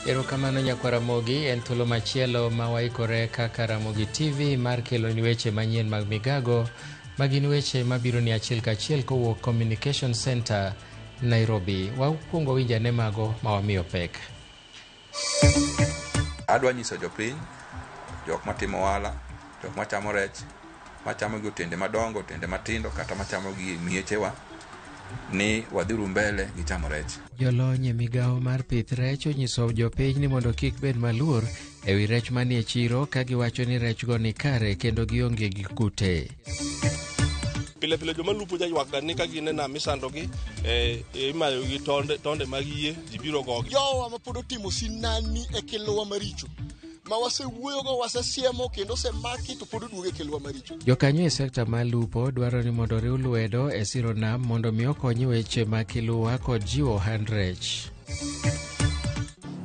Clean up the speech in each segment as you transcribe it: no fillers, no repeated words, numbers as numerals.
Erokamano nyakwar Ramogi, en thuolo machielo ma waikore kaka Ramogi TV mar keloni weche manyien mag migago ma gin weche mabiro ni achiel kachiel kowuok Communication Center, Nairobi. Wakwongo winj ane mago ma wamiyo pek. Adwa nyiso jopiny, jok matimo ohala, jok machamo rech, machamo gi otende madongo, otende matindo kata machamo gi miechewa ni wadhiuru mbele gi chamo rech. Jolony e migawo mar pith rech onyiso jopiny ni mondo kik bed maluor e wi rech manie chiro ka giwacho ni rechgo ni kare kendo gionge gi kute. Pile pile joma lupo jaywak ga ni ka gin e nam isandogi, imayogi tonde, tonde mag yie, ji biro gogi. Jowa ma pod otimo sinani e kelowa maricho ma wasewuoyogo, wasesiemo kendo osemaki to pod oduogo e kelowa maricho. Jokanyo e sekta mar lupo dwaro ni mondo oriw lwedo e siro nam mondo mi okony e weche mag kiluwa kod jiwo ohand rech.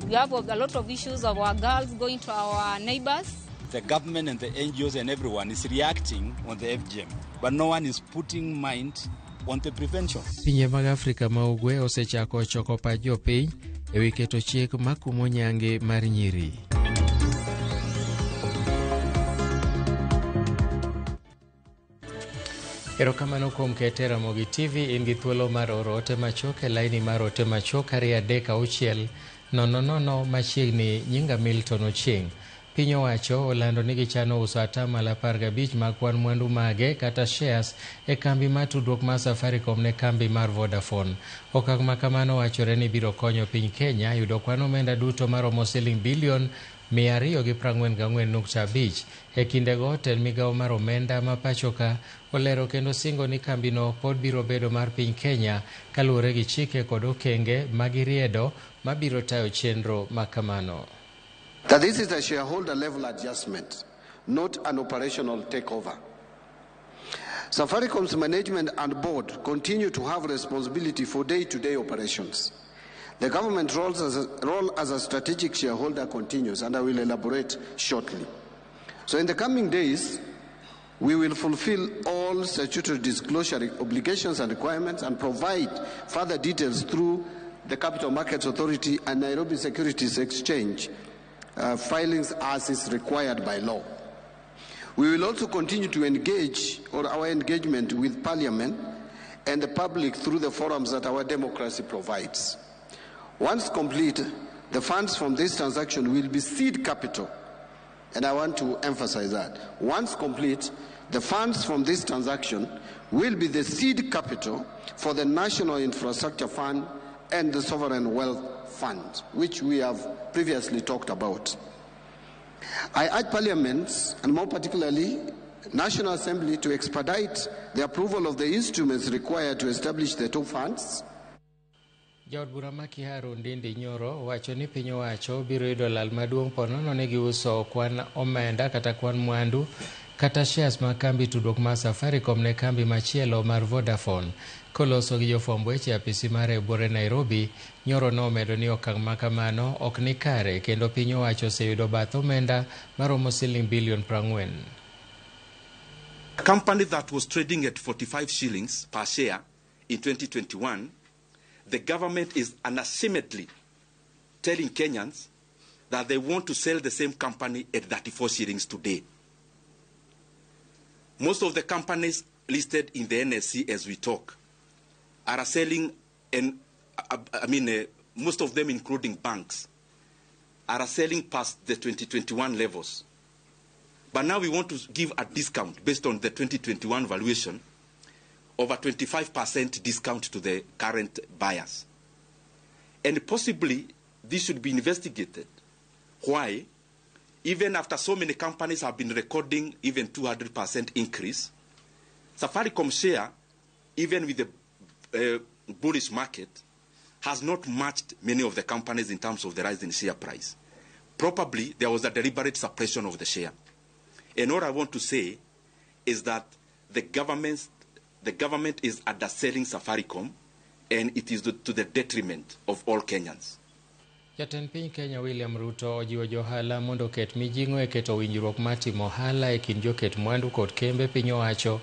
We have a lot of issues of our girls going to our neighbors. The government and the NGOs and everyone is reacting on the FGM, but no one is putting mind on the prevention. Pinje mag Afrika ma Ugwe osechako choko pach jopiny e wi keto chik makumo nyange mar nyiri. Erokamano kuom kete Ramogi TV in gi thuolo mar oro ote machuok e laini mar ote machuok 236 00 machiegni nyinga Milton Ochieng'. Piny owacho olando ni gichano uso atamalo 15 mag kwan mwandu mage kata shares e kambi mar tudruok mar Safaricom ne kambi mar Vodafone. Okang' ma kamano wachore ni biro konyo piny Kenya yudo kwan omenda duto maromo siling bilion 244.5. E kindego, tend migawo mar omenda ma pachoka olero kendo singo ni kambino pod biro bedo mar piny Kenya kaluwore gi chike kod okenge ma giriedo mabiro tayo chenro ma kamano. That this is a shareholder level adjustment, not an operational takeover. Safaricom's management and board continue to have responsibility for day-to-day operations. The government role as a strategic shareholder continues, and I will elaborate shortly. So in the coming days, we will fulfill all statutory disclosure obligations and requirements and provide further details through the Capital Markets Authority and Nairobi Securities Exchange filings as is required by law. We will also continue to engage, or our engagement with Parliament and the public through the forums that our democracy provides. Once complete, the funds from this transaction will be seed capital. And I want to emphasize that. Once complete, the funds from this transaction will be the seed capital for the National Infrastructure Fund and the Sovereign Wealth Fund, which we have previously talked about. I urge Parliament, and more particularly National Assembly, to expedite the approval of the instruments required to establish the two funds. Jaod bura ma Kiharu Ndindi Nyoro wacho ni piny owacho biro yudo lal maduong' ponono ni giuso kwan omenda kata kwan mwandu kata shares mag kambi tudruok mar Safaricom ne kambi machielo mar Vodafone. Koloso gi jofwamb weche e apisi mare e buore Nairobi, Nyoro nomedo ni okang' ma kamano ok ni kare kendo piny owacho oseyudo bath omenda maromo siling bilion 40. A company that was trading at 45 shillings per share in 2021, the government is unashamedly telling Kenyans that they want to sell the same company at 34 shillings today. Most of the companies listed in the NSE as we talk are selling, and I mean, most of them, including banks, are selling past the 2021 levels. But now we want to give a discount based on the 2021 valuation of a 25% discount to the current buyers. And possibly this should be investigated. Why? Even after so many companies have been recording even 200% increase, Safaricom share, even with the bullish market, has not matched many of the companies in terms of the rise in share price. Probably there was a deliberate suppression of the share. And all I want to say is that the government is underselling Safaricom, and it is to the detriment of all Kenyans. Jatend piny Kenya William Ruto ojiwo johala mondo oket mijing'o e keto winjruok mar timo ohala e kind joket mwandu kod kembe piny owacho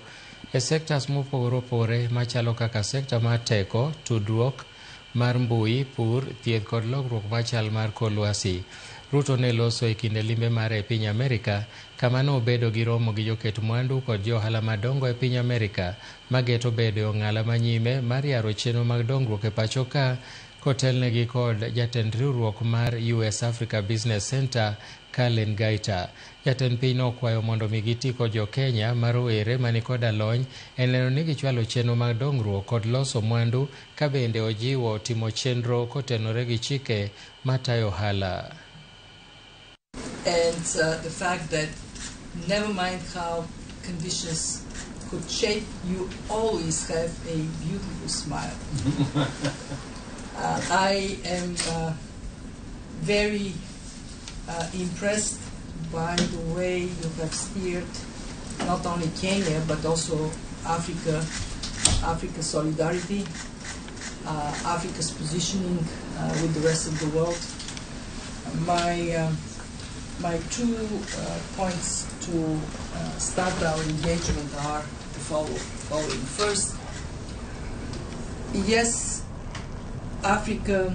e sectors mopogore opogore machalo kaka sekta mar teko, tudruok mar mbui, pur, thieth kod lokruok machal mar kor lwasi. Ruto ne loso e kinde limbe mare e piny Amerika kama nobedo gi romo gi joket mwandu kod jo ohala madongo e piny Amerika mageto bedo e ong'ala manyime mar yaro chenro mag dongruok e pacho ka kotelnegi kod jatend riwruok mar US Africa Business Center Kalen Gaita. Jatend piny nokwayo mondo mi giti kod jo Kenya ma rowere mani koda lony e neno ni gichwalo chenro mag dongruok kod loso mwandu ka bende ojiwo timo chenro kotenore gi chike matayo ohala. And the fact that never mind how conditions could shape, you always have a beautiful smile. I am very impressed by the way you have steered not only Kenya but also Africa, Africa solidarity, Africa's positioning with the rest of the world. My 2 points to start our engagement are the following. First, yes, Africa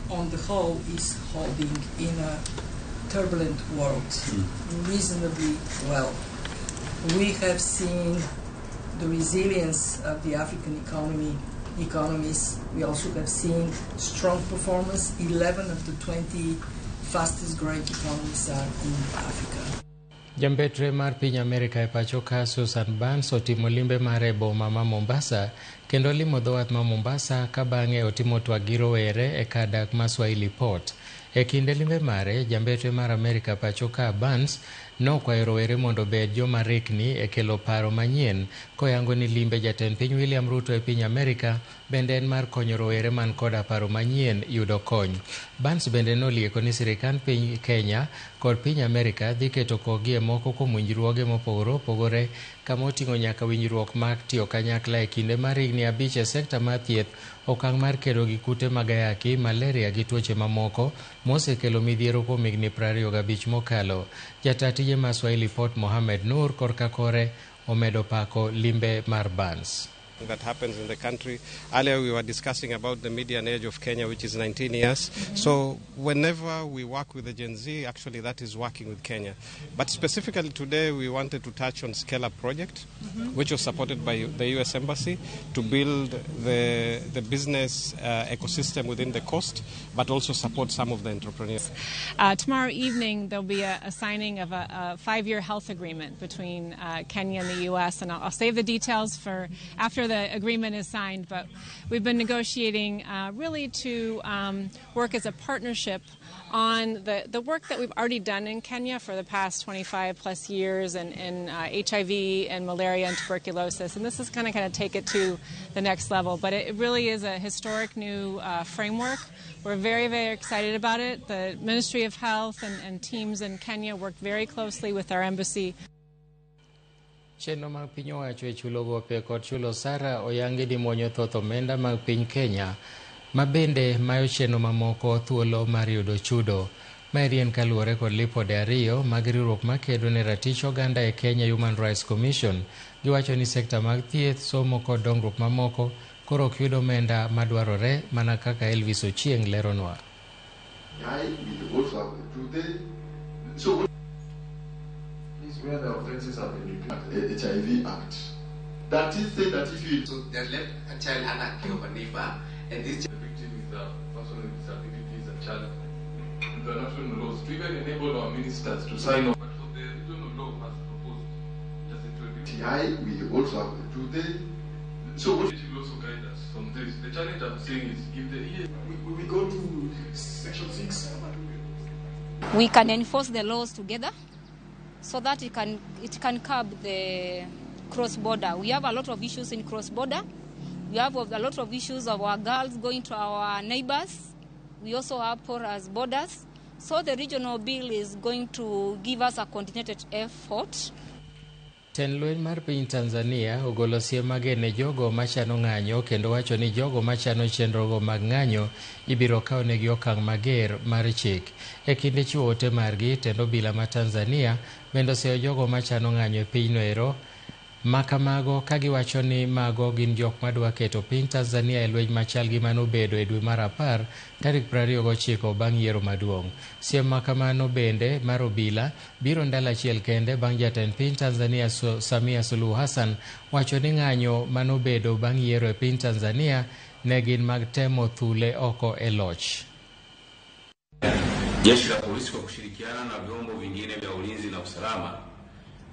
on the whole is holding in a turbulent world reasonably well. We have seen the resilience of the African economies. We also have seen strong performance. 11 of the 20 fastest growing economies are in Africa. Jambetre mar piny Amerika e pacho ka Susan Barnes otimo limbe mare e boma ma Mombasa kendo limo dho wath ma Mombasa ka bang'e otimo twak gi rowere e kar dak ma Swahili Port. E kinde limbe mare, jambetre mar Amerika pacho ka Barnes nokwayo rowere mondo obed joma rikni e kelo paro manyien koyango ni limbe jatend piny William Ruto e piny Amerika bende en mar konyo rowere man koda paro manyien yudo kony. Barnes bende nolieko ni sirikand piny Kenya kod piny Amerika dhi keto kogi e moko kuom winjruoge mopogore opogore kama oting'o nyaka winjruok mar tiyo kanyakla e kinde mar higni 5 e sekta mar thieth, okang' mar kedo gi kute mag ayaki, malaria gi tuoche mamoko mosekelo midhiero kuom higni 25 mokalo. Jata tije ma Swahili Port Mohamed Nur korka kore omedo pako limbe mar Barnes. That happens in the country. Earlier we were discussing about the median age of Kenya, which is 19 years. So whenever we work with the Gen Z, actually that is working with Kenya. But specifically today we wanted to touch on Scale Up project, which was supported by the US Embassy to build the business ecosystem within the coast, but also support some of the entrepreneurs. Tomorrow evening there'll be a signing of a 5-year health agreement between Kenya and the US, and I'll save the details for after the agreement is signed, but we've been negotiating really to work as a partnership on the work that we've already done in Kenya for the past 25 plus years in HIV and malaria and tuberculosis, and this is kind of take it to the next level. But it really is a historic new framework. We're very, very excited about it. The Ministry of Health and teams in Kenya work very closely with our embassy. Chenro mag piny owacho e chulo gope kod chulo osara oyangi ni muonyo thoth omenda mag piny Kenya ma bende mayo chenro mamoko thuolo mar yudo chudo. Maeri en kaluwore kod lipode 2 mag riwruok makedo ne ratich oganda e Kenya Human Rights Commission. Giwacho ni sekta mag thieth, somo kod dongruok mamoko koro ok yud omenda madwarore mana kaka Elvis Ochieng leronwa. Where the offences have been repeated, HIV Act. That is say that if you so they left a child under care of a neighbor, and this the victim is a person with disabilities, a child. The national laws to even enable our ministers to sign off. But for the regional law as proposed, does it really? TI we also have do they? So what will also guide us on this? The challenge I'm saying is if the EA we go to section 6. We can enforce the laws together, so that it can curb the cross-border. We have a lot of issues in cross-border. We have a lot of issues of our girls going to our neighbors. We also have porous borders. So the regional bill is going to give us a coordinated effort. Tend lweny mar piny Tanzania ogolo siem mager ne jogo machano ng'anyo kendo wacho ni jogo machano chenrogo mag ng'anyo ibiro kawnegi okang' mager mar chik. E kinde chiwo ote margi, tend obila ma Tanzania bende oseyo jogo machano ng'anyo e pinyno ero Makamago ka giwacho ni mago gin jok madwa keto piny Tanzania e lweny machal gi manobedo e dwe mar 10 tarik 29 bang' yiero maduong'. Siem makamano bende mar obila biro ndalo achiel kende bang' jatend piny Tanzania Samia Suluhu Hassan wacho ni ng'anyo manobedo bang' yiero e piny Tanzania ne gin mag temo thule oko e loch. Jeshi la polisi kwa kushirikiana na vyombo vingine vya ulinzi na usalama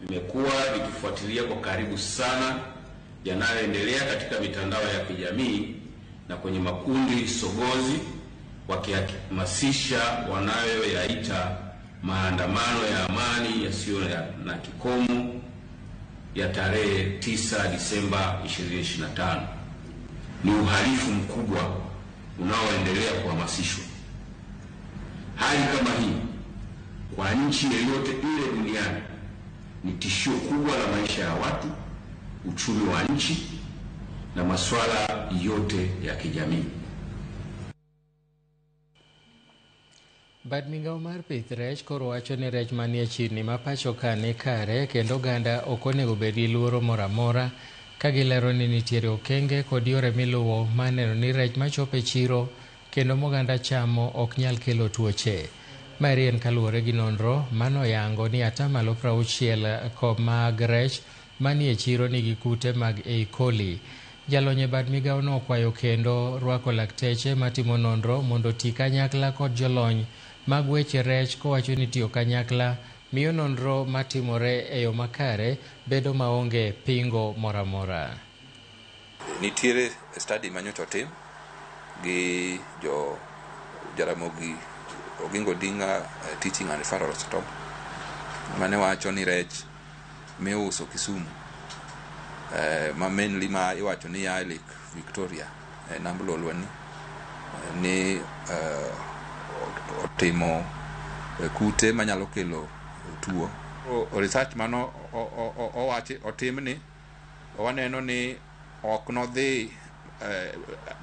vimekuwa vikifuatilia kwa karibu sana yanayoendelea katika mitandao ya kijamii na kwenye makundi sogozi, wakihamasisha wanayoyaita maandamano ya amani yasiyo na kikomo ya tarehe 9 Disemba 2025. Ni uhalifu mkubwa unaoendelea kuhamasishwa. Hali kama hii kwa nchi yoyote ile duniani ni tishio kubwa la maisha ya watu, uchumi wa nchi na masuala yote ya kijamii. Bad migao mar pith rech koro wacho ni rech manie chirni ma pacho ka ni kare kendo oganda ok onego bed gi luoro moro amora ka gilero ni nitiere okenge kod yore miluwo mar neno ni rech machopo e chiro kendo moganda chamo ok nyal kelo tuoche. Maeri en kaluwore gi nonro manoyango ni 60% mag rech manie chiro nigi kute mag E. coli. Jalony e bad migawono okwayo kendo rwako lakteche matimo nonro mondo oti kanyakla kod jolony mag weche rech kowacho ni tiyo kanyakla miyo nonro matimore e yo makare bedo maonge pingo moro amora. Nitiere study manyocha otim gi jo Jaramogi Oginga Odinga Teaching and Referral Hospital mane wacho ni rech miuso Kisumu ma mainly ma iwacho ni ya Lake Victoria namb Lolwe ni otimo kute manyalo kelo tuo. Research mano owachi otimni waneno ni ok nodhi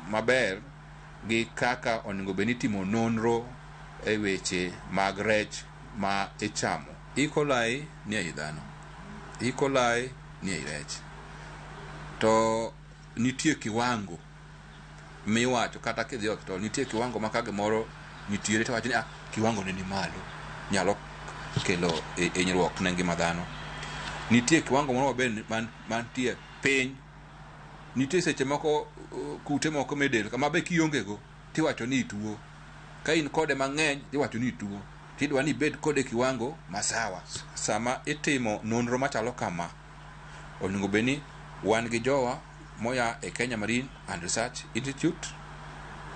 maber gi kaka onego bed ni itimo nonro e weche mag rech ma ichamo. E. coli ni ei dhano, E. coli ni ei rech, to nitie kiwango miwacho kata kidhi osiptal nitie kiwango ma ka gimoro nitiere to wacho ni kiwango ne ni malo nyalo kelo hinyruok ne ngima dhano. Nitie kiwango moro maber mantie piny. Nitie seche moko kute moko medel kama be kionge go tiwacho ni ituo. Ka in kode mang'eny tiwacho ni ituo. Tidwa ni ibed kode kiwango masawa. Sama itimo nonro machalo kama, onego bed ni wan gi jowa moya e Kenya Marine and Research Institute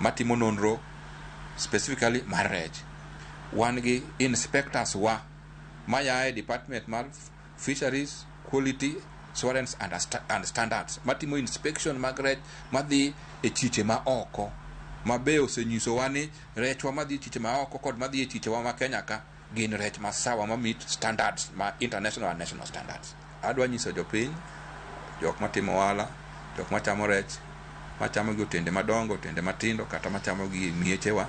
matimo nonro specifically mar rech. Wan gi inspectors wa maya e department mar Fisheries Quality Assurance and Standards matimo inspection mag rech madhi e chiche ma oko ma be osenyisowa ni rechwa madhi e chiche ma oko kod madhi e chichewa ma Kenya ka gin rech masawa ma meet standards ma international and national standards. Adwa nyiso jopiny, jok matimo ohala, jok machamo rech, machamo gi otende madongo, otende matindo kata machamo gi miechewa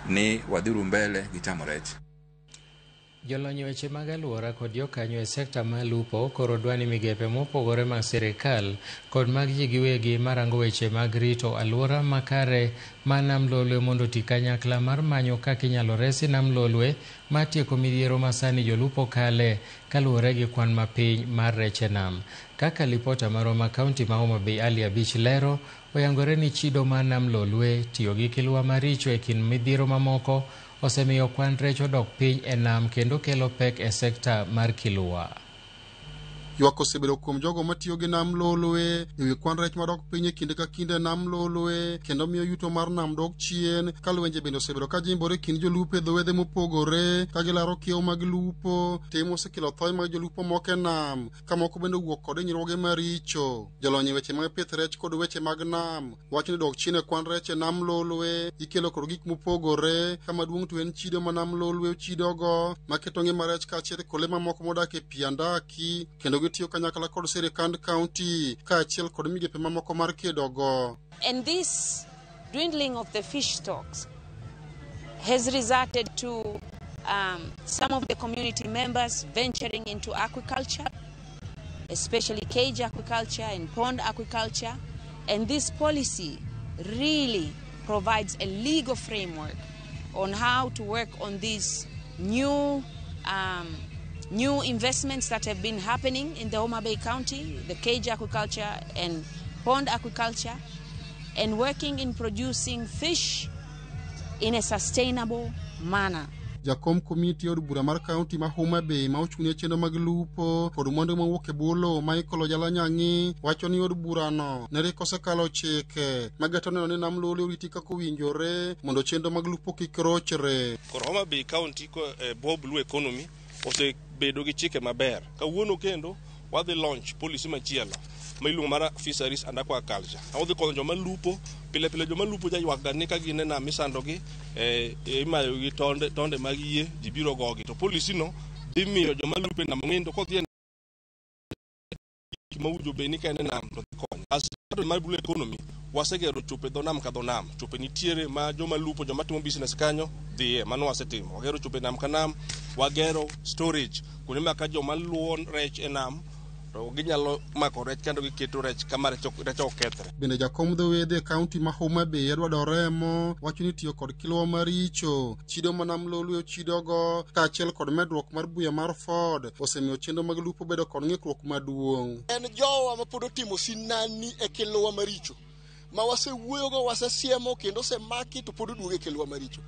ni wadhiuru mbele gi chamo rech. Jolony weche mag alwora kod jokanyo e sekta mar lupo koro dwa ni migepe mopogore mag sirikal kod mag ji giwegi marango weche mag rito alwora makare ma Nam Lolwe mondo oti kanyakla mar manyo kaka inyalo resi Nam Lolwe mar tieko midhiero ma sani jolupo kale kaluwore gi kwan mapiny mar rech e nam. Kaka lipota marwa ma kaunti ma Homa Bay Ali Abich lero, oyangore ni chido mar Nam Lolwe tiyo gi kilwa maricho e kind midhiero mamoko osemiyo kwan rech odok piny e nam kendo kelo pek e sekta mar kilwa. Ywak osebedo kuom jogo matiyo gi Nam Lolwe e wi kwan rech madok piny e kinde ka kinde e Nam Lolwe kendo miyo yuto mar nam dok chien ka lwenje bende osebedo ka jimbore e kind jolupo e dho wedhe mopogore ka gilaro kiewo mag lupo. Tim osekelo thoe mag jolupo moko e nam ka moko bende owuok kod hinyruoge maricho. Jolony e weche mag pith rech kod weche mag nam wacho ni dok chien e kwan rech e Nam Lolwe ikelo kod gik mopogore ka maduong' to en chido ma Nam Lolwe ochidogo maketo ngima rech kaachiel kod le mamoko modak e pi andaki kendo gitiyo kanyakla kod sirikand kaunti kaachiel kod migepe mamoko mar kedogo. And this dwindling of the fish stocks has resulted to some of the community members venturing into aquaculture. Especially cage aquaculture and pond aquaculture. And this policy really provides a legal framework on how to work on these new investments that have been happening in the Homa Bay County, the cage aquaculture and pond aquaculture, and working in producing fish in a sustainable manner. Jakom komiti od bura mar kaunti ma Homa Bay ma ochung' ne chenro mag lupo kod mwandu mawuok e bwo lowo Michael Ojala Nyang'i wacho ni od burano ne rik osekalo chike mageto neno ni nam Lolwe oriti kaka owinjore mondo chenro mag lupo kik rochre. Koro Homa Bay County ko bwo Blue Economy osebedo gi chike maber. Kawuono kendo wadhi launch policy machielo ma iluongo mar fisheries and aquaculture. Odhi konyo joma lupo pile pile. Joma lupo jaywak ga ni ka gin e nam isandogi, imayo gi tonde mag yie, ji biro gogi. To policy no dhi miyo joma lupo e nam ng'endo kodhi e mawinjo bed ni ka en e nam to dhi konyo. As part mar Blue Economy, wasegero chope dho nam ka dho nam. Chope nitiere ma joma lupo, joma timo business kanyo dhiye. Mano wasetimo. Wagero chope nam ka nam, wagero storage kuonde ma ka joma luwo rech e nam to ginyalo mako rech kendo giketo rech kama rech ok kethre. Bende jakom dho wedhe e kaunti ma Homa Bay Edward Oremo wacho ni tiyo kod kilwa maricho, chido ma nam Lolwe ochidogo kaachiel kod medruok mar buya mar Ford osemiyo chenro mag lupo bedo kod ng'ikruok maduong'. En jowa ma pod otimo sinani e kelowa maricho ma wasewuoyogo, wasesiemo kendo osemaki to pod oduogo e kelowa maricho.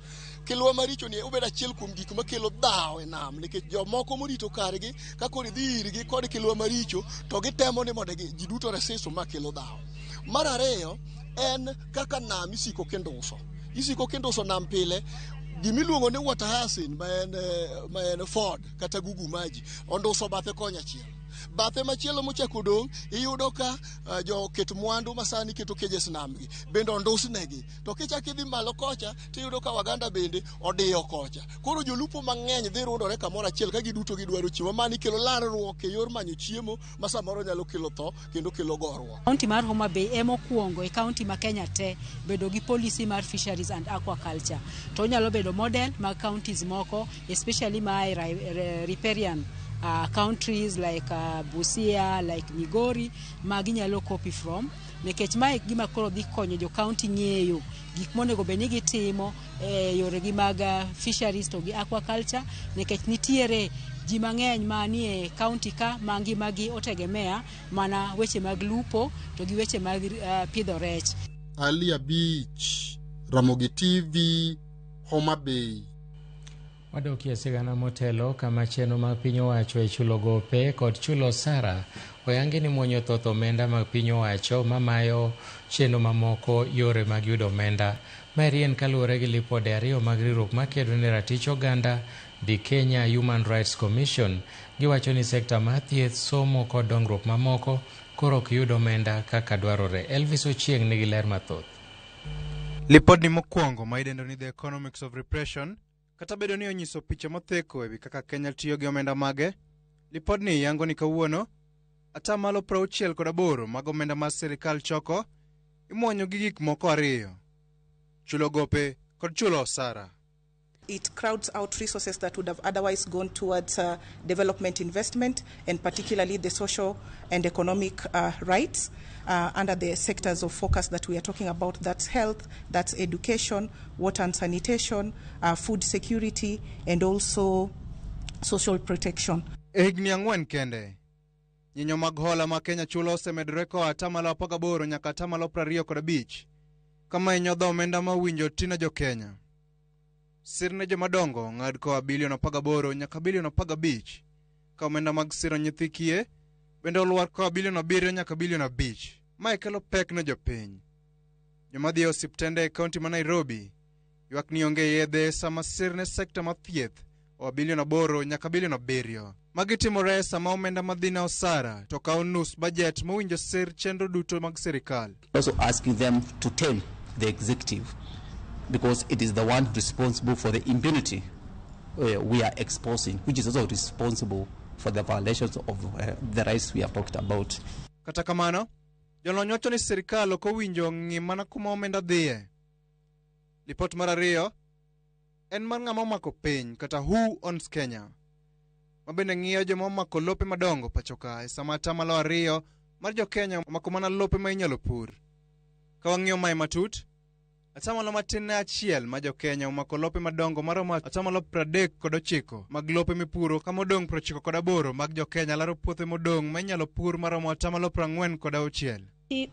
Kelowa maricho ni obedo achiel kuom gik makelo dhawo e nam, nikech jomoko morito kargi ka koro idhi irgi kod kelowa maricho to gitemo ni mondo ji duto resist ma kelo dhawo. Mar ariyo en kaka nam isiko kendo uso. Isiko kendo uso nam pile. Gimiluongo ni water hyacinth ma en Ford kata gugu maji onduso bathe konya achiel. Bathe machielo mochako dong' iyudo ka joket mwandu masani keto cages namgi bende ondusnegi. To kichako idhi malo kocha tiyudo ka Waganda bende odiyo kocha. Koro jolupo mang'eny dhi rundore kamoro achiel ka giduto gidwaro chiemo. Mani kelo larruok e yor manyo chiemo ma samoro nyalo kelo tho kendo kelo goruok. Kaunti mar Homa Bay ema okwongo e kaunti ma Kenya te bedo gi policy mar fisheries and aquaculture. To onyalo bedo model mag counties moko, especially ma e riparian countries like Busia, like Migori, ma ginyalo copy from, nikech mae gima koro dhi konyo jo county ng'eyo gik monego bed ni gitimo e yoregi mag fisheries to gi aquaculture, nikech nitiere ji mang'eny manie county ka ma ngimagi otegemea mana weche mag lupo to gi weche mag pidho rech. Ali Abich, Ramogi TV, Homa Bay. Wadokie sigana motelo kama chenro mag piny owacho e chulo gope kod chulo osara oyangi ni muonyo thoth omenda mag piny owacho mamayo chenro mamoko yore mag yudo omenda. Maeri en kaluwore gi lipode ariyo mag riwruok makedo ne ratich oganda, The Kenya Human Rights Commission. Giwacho ni sekta mar thieth, somo kod dongruok mamoko koro ok yud omenda kaka dwarore. Elvis Ochieng' nigi ler mathoth. Lipodni mokwongo ma idendo ni The Economics of Repression, kata bedo ni onyiso picha motheko ewi kaka Kenya tiyo gi omenda mage, lipodni yango ni kawuono 68% mag omenda mar sirikal choko imuonyo gi gik moko ariyo: chulo gope kod chulo osara. It crowds out resources that would have otherwise gone towards development investment and particularly the social and economic rights under the sectors of focus that we are talking about. That's health, that's education, water and sanitation, food security, and also social protection. E higni 4 kende, nyinyo mag hola ma Kenya chulo osemedore koa 18% nyaka 25%, kama inyodho omenda ma owinjo tine jo Kenya. Sir ne jomadongo ong'ad koa bilion 18 nyaka bilion 15, ka omenda mag siro nyithi kiye bende olwar koa bilion 7 nyaka bilion 5. Mae kelo pek ne jopiny. Joma dhi e osiptende e kaunti ma Nairobi ywak ni onge yedhe sama sir ne sekta mar thieth oa bilion 8 nyaka bilion 7. Magi timore sama omenda madhi ne osara to kawo nus bajet mowinjo sir chenro duto mag sirikal. Also asking them to tell the executive, because it is the one responsible for the impunity we are exposing, which is also responsible for the violations of the rights we have talked about. Kata kamano, jolony wacho ni sirikal ok owinjo ng'i mana kuma omenda dhiye. Lipot mar ariyo en mar ng'ama omako piny kata Who Owns Kenya. ma bende ng'iyo joma omako lope madongo pacho ka e sama 2% mar jo-Kenya omako mana lope ma inyalo pur. Ka wang'iyo mae matut, 1% ma jo-Kenya omako lope madongo maromo 39% mag lope mipuro, ka modong' 98 mag jo-Kenya laro puothe modong' ma inyalo pur maromo 46%.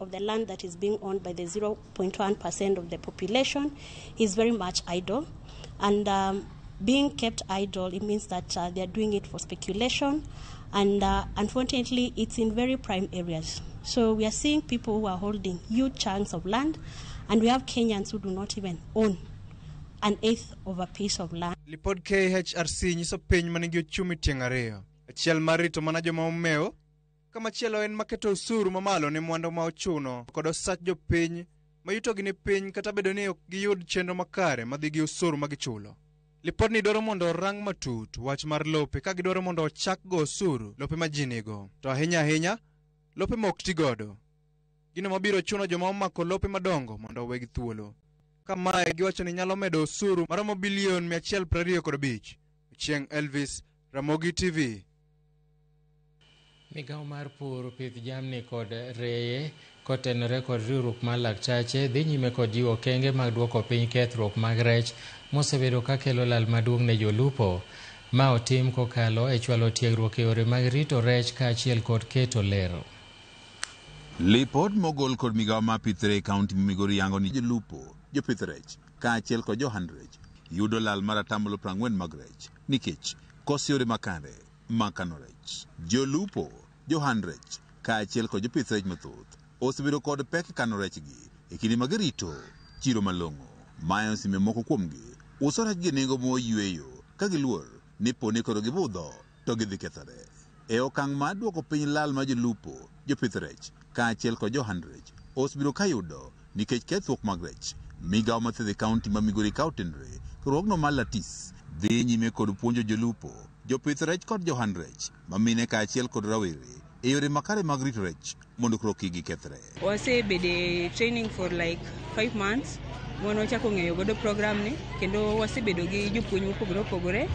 Of the land that is being owned by the 0.1% of the population is very much idle, and being kept idle, it means that they are doing it for speculation, and unfortunately it's in very prime areas. So we are seeing people who are holding huge chunks of land, and we have Kenyans who do not even own an eighth of a piece of land. Lipod KHRC nyiso piny manigi ochumi tieng' ariyo. Achiel mar rito mana joma omewo, kamachielo en maketo osuru mamalo ne mwandu ma ochuno kod osach jopiny ma yutogi ni piny kata bedo ni ok giyud chenro makare madhi gi osuru ma gichulo. Lipodni dwaro mondo orang matut wach mar lope ka gidwaro mondo ochak go osuru lope ma ji nigo, to ahinya ahinya lope ma ok ti godo. Gino mabiro chuno joma omako lope madongo mondo owegi thuolo. Ka mae giwacho ni nyalo medo osuru maromo bilion 125. Chieng' Elvis, Ramogi TV. Migawo mar pur, pith jamni kod reye kotenore kod riwruok mar laktache dhi nyime kod jiwo okenge mag duoko piny kethruok mag rech mosebedo kakelo lal maduong' ne jolupo. Ma otim kokalo e chwalo tiegruok e yore mag rito rech kaachiel kod keto ler. Lipod mogol kod migawo mar pith rech e kaunti ma Migori yango ni jolupo, jopith rech kaachiel kod johand rech yudo lal mar 40% mag rech nikech koso yore makare mag kano rech. Jolupo, johand rech kaachiel kod jopith rech mathoth osebedo kod pek kano rechgi e kinde ma girito chiro malong'o. Mae osemiyo moko kuomgi uso rechgi e nengo moyweyo ka giluor ni poni koro gibudho to gidhi kethore. E okang' mar duoko piny lal mar jolupo, jopith rech kaachiel kod johand rech osebedo kayudo nikech kethruok mag rech. Migawo mar thieth e kaunti ma Migori ka otenore riwruogno mar Latis dhi nyime kod puonjo jolupo, jopith rech kod johand rech ma mine kaachiel kod rawere e yore makare mag rito rech mondo koro kik gikethre. Wasebedo training for like 5 months mondo wachako ng'eyo godo program ni, kendo wasebedo gi jopuonj mopogore opogore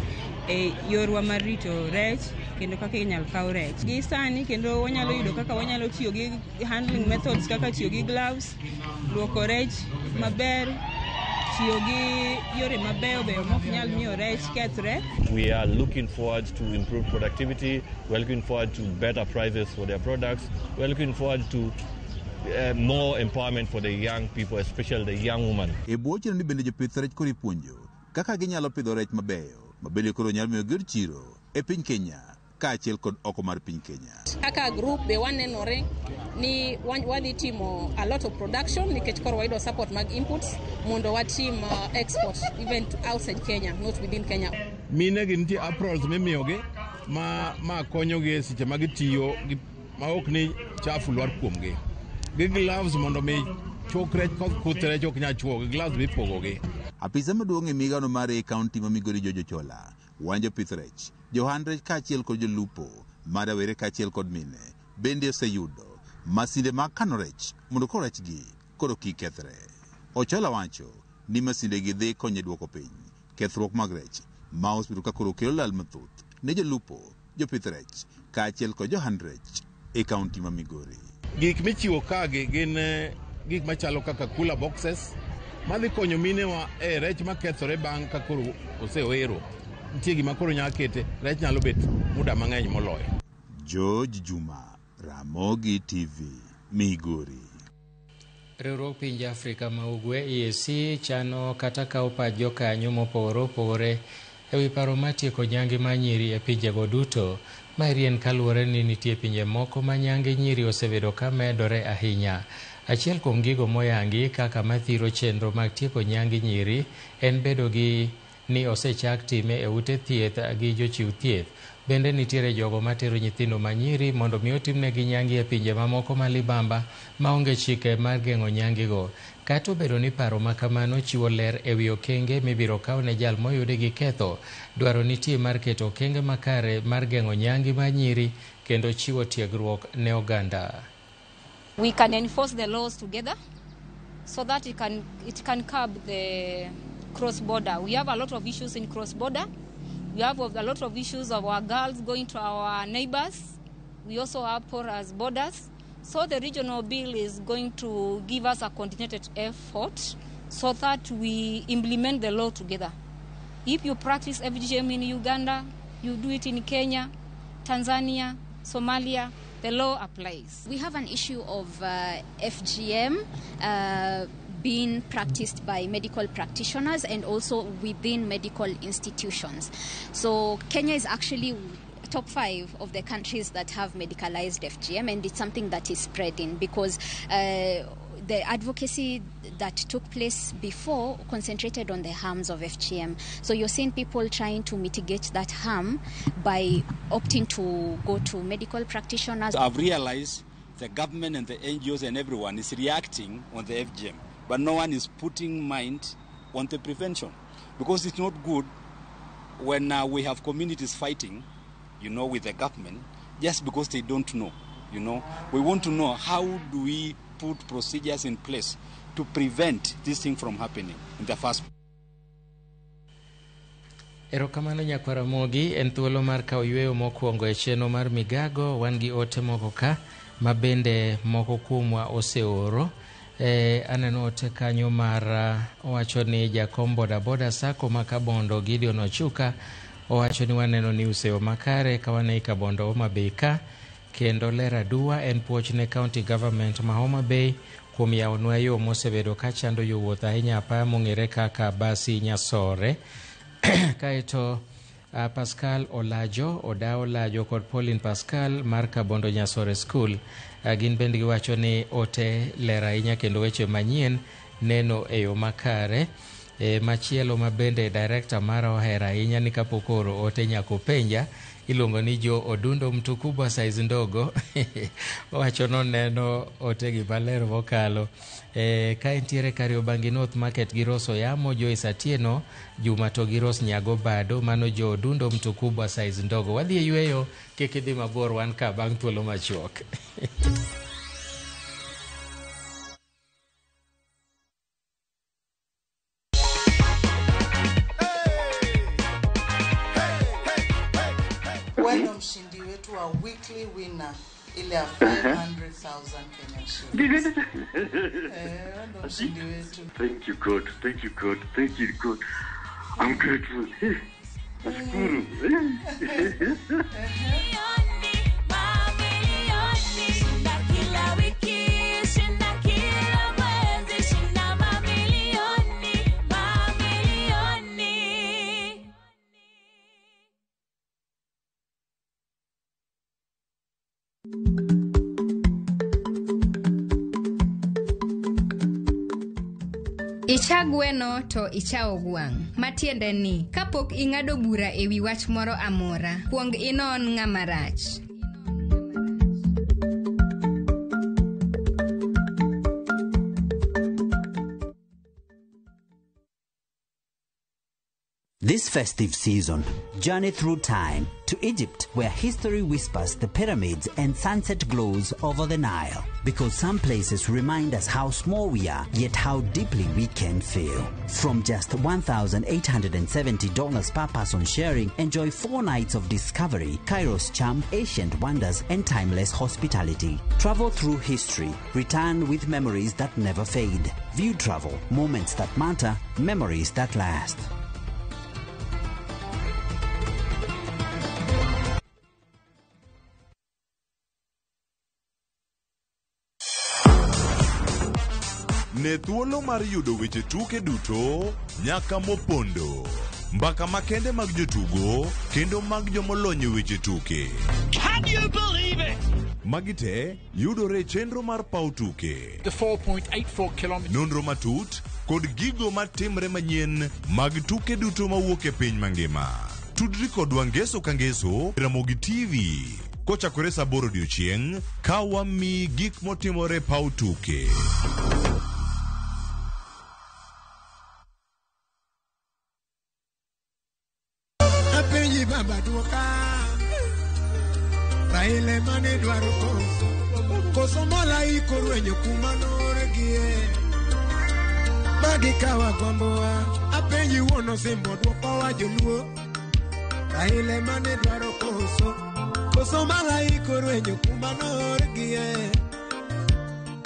e yorwa mar rito rech kendo kaka inyalo kaw rech. Gi sani kendo wanyalo yudo kaka wanyalo tiyo gi handling methods kaka tiyo gi gloves, luoko rech maber, tiyo gi yore mabeyo beyo mok nyal miyo rech kethre. We are looking forward to improved productivity, we are looking forward to better prices for their products, we are looking forward to more empowerment for the young people, especially the young women. E bwo chenro ni bende jopith rech koro ipuonjo kaka ginyalo pidho rech mabeyo ma bende koro nyalo miyo giyud chiro e piny Kenya kaachiel kod oko mar piny Kenya. Kaka group be wanenore ni wadhi timo a lot of production nikech koro wayudo support mag inputs mondo watim export even to outside Kenya, not within Kenya. Mine gi nitie aprons mimiyogi ma konyogi e seche ma gitiyo ma ok ni chafu lwar kuomgi. Gi gloves mondo mi chok rech kuth rech ok nyal chuogi, gloves mipogogi. Apisa maduong' e migawono mar e kaunti ma Migori George Ochola wanjo pith rech, johand rech kaachiel kod jolupo ma rawere kaachiel kod mine bende oseyudo masinde mag kano rech mondo koro rechgi koro kik kethre. Ochola wacho ni masinde gi dhi konyo e duoko piny kethruok mag rech ma osebedo ka koro kelo lal mathoth ne jolupo, jopith rech kaachiel kod johand rech e kaunti ma Migori. Gik michiwo kagi gin gik machalo kaka cooler boxes madhi konyo minewa e rech makethore bang' ka koro osewero. Nitie gima koro nyalo kete, rech nyalo bet muda mang'eny moloyo. George Juma, Ramogi TV, Migori. Riwruog pinje Afrika ma Ugwe EAC chano kata kawo pach jokanyo mopogore opogore ewi paro mar tieko nyange mar nyiri e pinjego duto. Maeri en kaluwore ni nitie pinje moko ma nyange nyiri osebedo ka medore ahinya. Achiel kuom gigo moyangi kaka mathiro chenro mag tieko nyange nyiri en bedo gi ni osechak time e ute thieth gi jochiw thieth. Bende nitiere jogo matero nyithindo ma nyiri mondo mi otimnegi nyangi e pinje mamoko ma libamba maonge chike mar geng'o nyangigo. Kata obedo ni paro ma kamano chiwo ler ewi okenge mibiro kaw ne jal moyudi gi ketho, dwaro nitie mar keto okenge makare mar geng'o nyangi mar nyiri kendo chiwo tiegruok ne oganda. We can enforce the laws together so that it can curb the cross border. We have a lot of issues in cross border. We have a lot of issues of our girls going to our neighbors. We also have porous borders. So the regional bill is going to give us a coordinated effort so that we implement the law together. If you practice FGM in Uganda, you do it in Kenya, Tanzania, Somalia, the law applies. We have an issue of FGM being practiced by medical practitioners and also within medical institutions. So Kenya is actually top 5 of the countries that have medicalized FGM, and it's something that is spreading because the advocacy that took place before concentrated on the harms of FGM. So you're seeing people trying to mitigate that harm by opting to go to medical practitioners. I've realized the government and the NGOs and everyone is reacting on the FGM, but no one is putting mind on the prevention, because it's not good when we have communities fighting, you know, with the government just because they don't know, you know. We want to know how do we put procedures in place to prevent this thing from happening in the first place. Erokamano nyakwara Mogi, en thuolo mar kawo yweyo mokwongo e chenro mar Migago. Wan gi ote moko ka ma bende moko kuomwa oseoro. Aneno ote kanyo mar owacho ni jakom bodaboda sako ma Kabondo Gideon Ochuka owacho ni waneno ni useyo makare ka wan ei Kabondo Homa Bay ka, kendo ler aduwa en puoch ne county government ma Homa Bay kuom yawonwa yo mosebedo ka chando jowuoth ahinya apaya mong'ere kaka Basi Nyasore. Kaeto Pascal Olajo, Oda Olajo kod Pauline Pascal mar Kabondo Nyasore School gin bende giwacho ni ote ler ahinya kendo weche manyien neno e yo makare. Machielo ma bende director mara ohero ahinya ni kapok ooro ote nyaka openja, iluongo ni Jo Odundo mtu kubwa size ndogo. Owacho noneno ote gi maler mokalo. Ka entiere Kariobangi North Market gi Rose Oyamo, Joyce Atieno, Juma to gi Rose Nyago Bado, mano Jo Odundo mtu kubwa size ndogo. Wadhi e yweyo, kik idhi mabor, wan ka bang' thuolo machuok. Wewe mshindi wetu wa weekly winner ile ya 500,000 Kenyan shillings. Wewe ndo mshindi wetu. Thank you God, thank you God, thank you God. I'm grateful. Nashukuru. Icha gweno to ichawo gwang'. Matiende ni, kapok ing'ado bura ewi wach moro amora, kuong inon ng'ama rach. This festive season, journey through time to Egypt, where history whispers the pyramids and sunset glows over the Nile. Because some places remind us how small we are, yet how deeply we can feel. From just $1,870 per person sharing, enjoy 4 nights of discovery, Cairo's charm, ancient wonders, and timeless hospitality. Travel through history, return with memories that never fade. View travel, moments that matter, memories that last. Ne thuolo mar yudo weche tuke duto nyaka mopondo, mbaka makende mag jotugo kendo mag jomolony e weche tuke. Can you believe it? Magi te yudore e chenro mar paw tuke. The 4.84 kilometers. Nonro matut kod gigo matimre manyien mag tuke duto mawuok e piny mangima. Tudri kodwa ngeso ka ngeso Ramogi TV kochakore saa 8 odiochieng' ka wamiyi gik motimore paw tuke. Apenji baba duoka Raila mane dwaro koso koso malaika orwenyo kuma noorgie magi kawa gombowa apenji wuon osimbo dwokowa joluo. Raila mane dwaro koso koso malaika orwenyo kuma noorgie.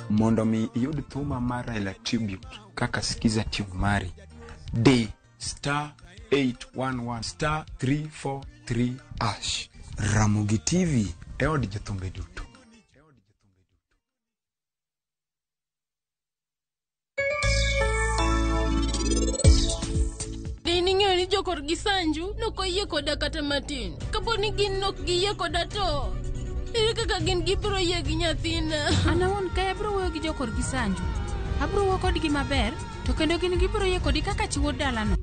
Mondo mi iyud thuma mar Raila Tribute kaka Skiza tune mari, di star 811 star 343 hash. Ramogi TV e od jothumbe duto. Be ning'eyo ni jokorgi Sanju nokoyie koda kata matin? Kapo ni gin nok giyie koda to ere kaka gin gibiro yie gi nyathina? An awuon kae abiro wuoyo gi jokorgi Sanju. Abiro wuoyo kodgi maber, to kendo gin gibiro yie kodi kaka chi wuod dalano.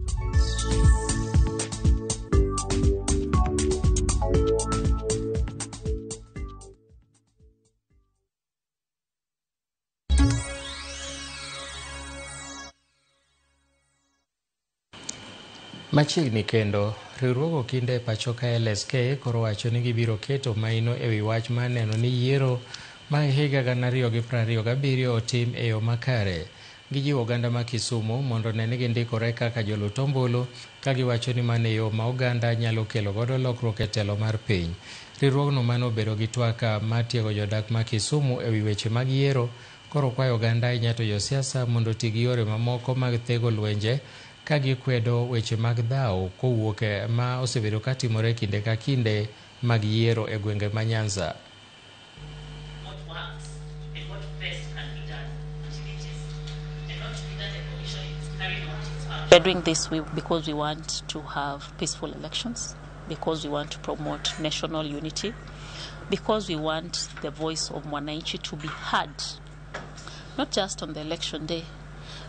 Machiegni kendo, riwruog okinde e pacho ka LSK koro wacho ni gibiro keto maino e wi wach mar neno ni yiero mag higa 2027 otim e yo makare. Gijiwo oganda ma Kisumu mondo one ni gindikore kaka jolut ombulu ka giwacho ni mano e yo ma oganda nyalo kelo godo lokruok e telo mar piny. Riwruogno mane obedo gi twak mar tiego jodak ma Kisumu e wi weche mag yiero koro kwayo oganda ahinya to josiasa mondo oti gi yore mamoko mag thego lwenje ka gikwedo weche mag dhawo kowuok ma osebedo ka timore kinde ka kinde mag yiero e gwenge ma Nyanza. What works and what best can be done activities, and not to be that the commission is carrying out its function. We are doing this because we want to have peaceful elections, because we want to promote national unity, because we want the voice of Mwananchi to be heard, not just on the election day,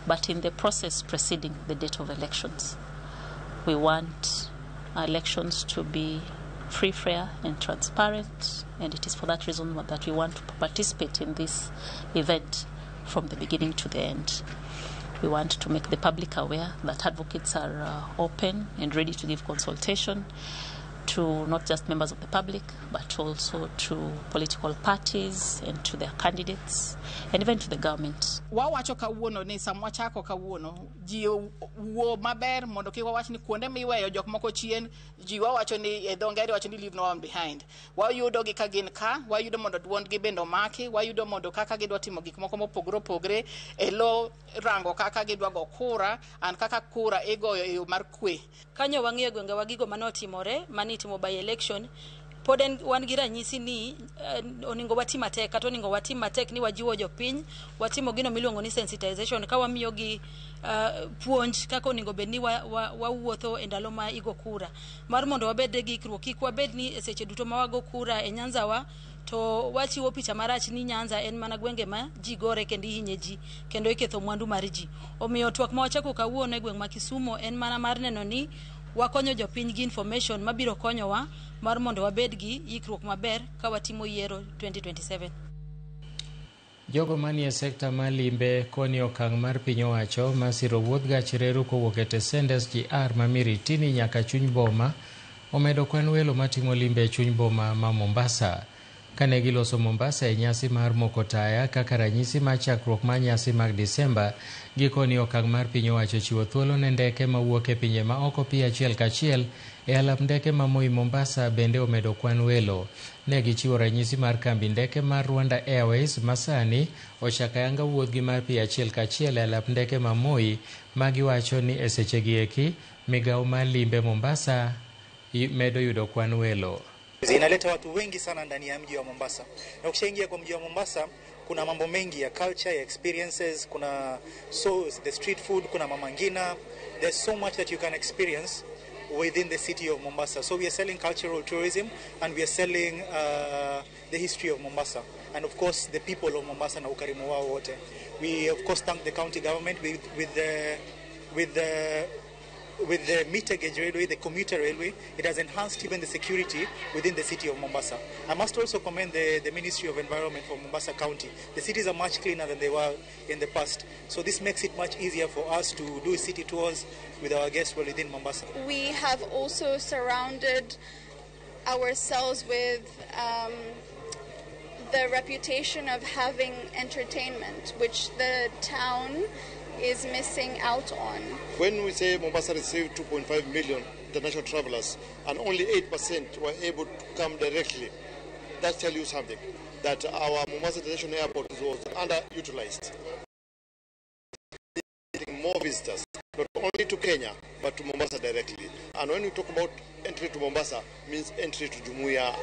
but in the process preceding the date of elections. We want our elections to be free, fair, and transparent, and it is for that reason that we want to participate in this event from the beginning to the end. We want to make the public aware that advocates are open and ready to give consultation to not just members of the public, but also to political parties and to their candidates and even to the government. Wawacho kawuono ni sama wachako kawuono ji wuo maber mondo kik wawach ni kuonde miweyo jok moko chien ji wawacho ni e dho ngere wacho ni leave no one behind. Wayudo gi ka gin ka, wayudo mondo duondgi bende omaki, wayudo mondo kaka gidwa timo gik moko mopogore opogore e lo rango kaka gidwa go kura and kaka kura igoyo e yo mar kwe. Kanyo wang'iyo gwengewa gigo manotimore mane itimo by election, pod en wan gi ranyisi ni oningo watim matek kata oningo watim matek ni wajiwo jopiny, watimo gino miluongo ni sensitization ka wamiyogi puonj kaka oningo bed ni wawuotho e ndalo ma igo kura mar mondo wabed gi ikruok, kik wabed ni e seche duto ma wago kura e Nyanza wa to wachiwo picha marach ni Nyanza en mana gwenge ma ji gore kendo ihinye ji kendo iketho mwandu mar ji. Omiyo twak ma wachako kawuono e gweng' ma Kisumu en mana mar neno ni wakonyo jopiny gi information mabiro konyowa mar mondo wabed gi ikruok maber ka watimo yiero 2027. Jogo manie sekta mar limbe koni okang' mar piny owacho mar siro wuodh gach reru kowuok e tesend SGR ma Miritini nyaka chuny boma omedo kwan welo matimo limbe e chuny boma ma Mombasa. Kane giloso Mombasa e nyasi mar moko taya kaka ranyisi mar chakruok mar nyasi mag Disemba, gikoni okang' mar piny owacho chiwo thuolo ne ndeke mawuok e pinje ma oko piyo achiel kachiel e alap ndeke ma Moi Mombasa bende omedo kwan welo. Ne gichiwo ranyisi mar kambi ndeke mar Rwanda Airways ma sani ochako ayanga wuodhgi mar piyo achiel kachiel e alap ndeke ma Moi, ma giwacho ni e sechegi eki migawo mar limbe Mombasa medo yudo kwan welo. Inaleta watu wengi sana ndani ya mji wa Mombasa. Na ukishaingia kwa mji wa Mombasa, kuna mambo mengi ya culture, ya experiences, kuna so the street food, kuna Mama Ngina. There's so much that you can experience within the city of Mombasa. So we are selling cultural tourism and we are selling the history of Mombasa and of course the people of Mombasa na ukarimu wao wote. We of course thank the county government with the meter gauge railway, the commuter railway. It has enhanced even the security within the city of Mombasa. I must also commend the Ministry of Environment for Mombasa County. The cities are much cleaner than they were in the past. So this makes it much easier for us to do city tours with our guests within Mombasa. We have also surrounded ourselves with the reputation of having entertainment, which the town is missing out on. When we say Mombasa received 2.5 million international travelers and only 8% were able to come directly, that tells you something, that our Mombasa International Airport was underutilized. More visitors, not only to Kenya, but to Mombasa directly. And when we talk about entry to Mombasa, means entry to Jumuiya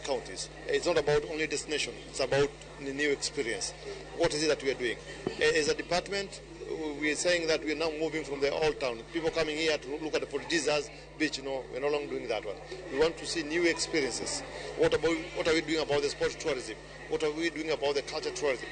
counties. It's not about only destination, it's about the new experience. What is it that we are doing? As a department, we are saying that we are now moving from the old town. People coming here to look at the Fort Jesus beach, no, we're no longer doing that one. We want to see new experiences. What are we doing about the sports tourism? What are we doing about the culture tourism?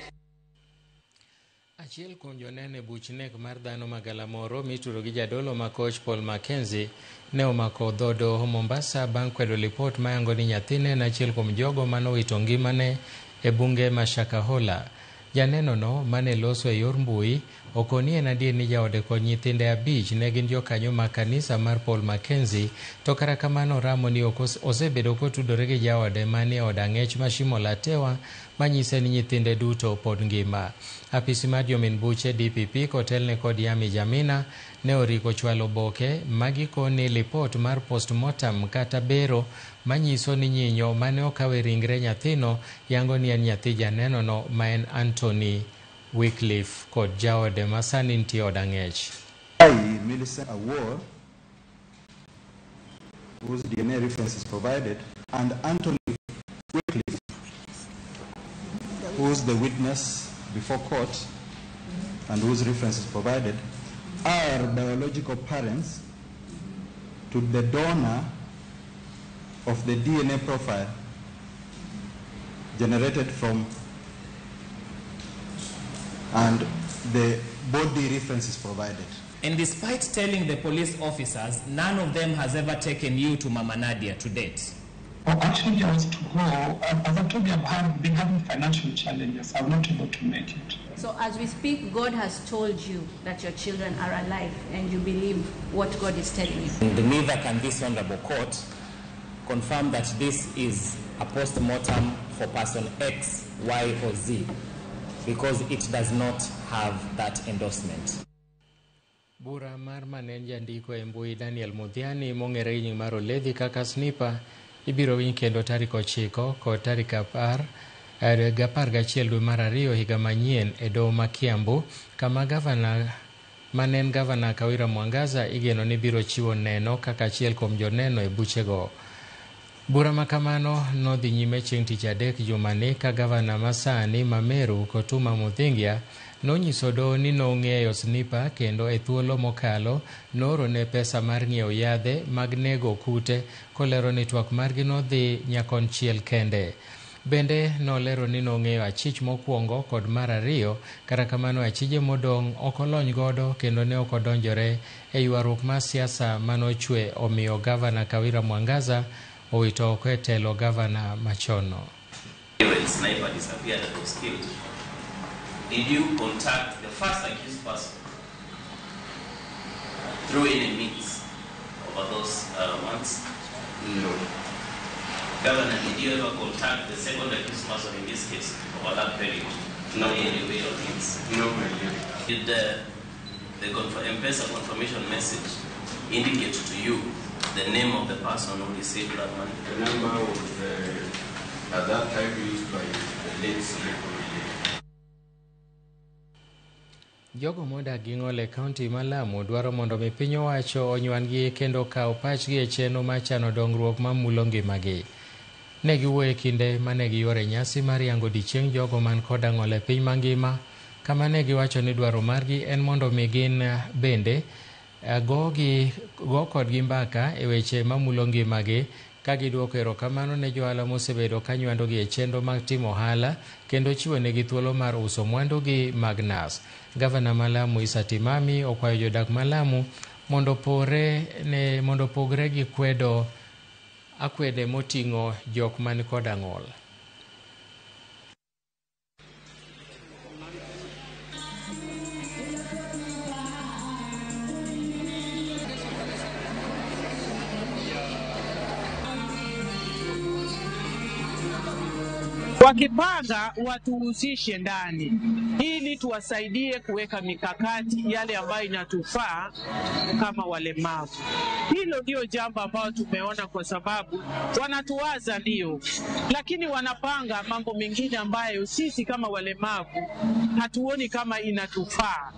Achiel kuom joneno e buch nek mar dhano magalamoro mituro gi jadolo ma koch Paul Mackenzie ne omako dho doho Mombasa bang' kwedo lipot mayango ni nyathine en achiel kuom jogo manowito ngimane e bunge ma Shakahola. Janeno no mane loso e yor mbui okoni en adier ni jaode kod nyithinde 5 ne gin jokanyo mag kanisa mar Paul Mackenzie, to kata kamano ramo ni osebedo kotudore gi jaode manie od ang'ech ma Shimo la Tewa manyise ni nyithinde duto pod ngima. Apisi mar jomin buche DPP kotelne kod Yami Jamina ne oriko chwalo oboke magikoni lipot mar postmortem kata bero manyiso ni nyinyo mane okawe ringre nyathino yango ni en nyathi janeno no ma en Anthony Wycliffe kod jaode ma sani nitie od ang'ech. I, Millicent Awuor, whose DNA reference is provided, and Anthony Wycliffe, who's the witness before court and whose reference is provided, are biological parents to the donor of the DNA profile generated from and the body reference is provided. And despite telling the police officers, none of them has ever taken you to Mama Nadia to date. Well, actually, I was to go. As I told you, I've been having financial challenges. I'm not able to make it. So as we speak, God has told you that your children are alive and you believe what God is telling you. And neither can this honorable court confirm that this is a post-mortem for person X, Y, or Z, because it does not have that endorsement. Bura mar mane jandiko e mbui Daniel Mudhiani mong'ere gi nying mar Oledhi kaka Sniper ibiro winj kendo tarik 9 kod tarik 11 dwe mar 2 higa manyien e doho ma Kiambu, kama gavana manen gavana Kawira Mwangaza igeno ni biro chiwo neno kaka achiel kuom joneno e buchego. Bura makamano nodhi nyime chieng' tich adek jumani ka gavana masani ma Meru Kotuma Muthingia nonyiso doho ni nong'eyo Sniper kendo e thuolo mokalo noorone pesa mar ng'iewo yadhe mag nego kute kolero ni twak margi nodhi nyakonchiel kende. Bende nolero ni nong'eyo achich mokwongo kod mar ariyo, kata kamano achije modong' ok olony godo kendo ne ok odonjore e ywaruok mar siasa manochwe omiyo gavana Kawira Mwangaza owito oko e telo gavana machono. When Sniper disappeared and was killed, did you contact the first accused person through any means over those months? No. Governor, did you ever contact the second accused person in this case over that period? No. In any way or means? No, I didn't. Did the M-Pesa confirmation message indicate to you the name of the person who received that money? The number was at that time used by the late Sniper. Jogo modak gi ng'ol e kaunti ma Lamu dwaro mondo mi piny owacho onywan-gi kendo kaw pachgi e chenro mar chano dongruok mamulo ngimagi. Ne giwuoyo e kinde mane giyuoro e nyasi mar yango odiechieng jogo man koda ng'ol e piny mangima, kama ne giwacho ni dwaro margi en mondo mi gin bende go kodgi mbaka e weche mamulo ngimagi, ka giduoko erokamano ne johala mosebedo ka nywandogi e chenro mag timo ohala kendo chiwonegi thuolo mar uso mwandugi mag nas. Gavana ma Lamu Issa Timami okwayo jodak ma Lamu mondo opogre gi kwedo akwede moting'o jok man koda ng'ol. Wakipanga watuhusishe ndani, ili tuwasaidie kuweka mikakati yale ambayo inatufaa kama walemavu. Hilo ndio jambo ambayo tumeona, kwa sababu wanatuwaza ndio, lakini wanapanga mambo mengine ambayo sisi kama walemavu hatuoni kama inatufaa.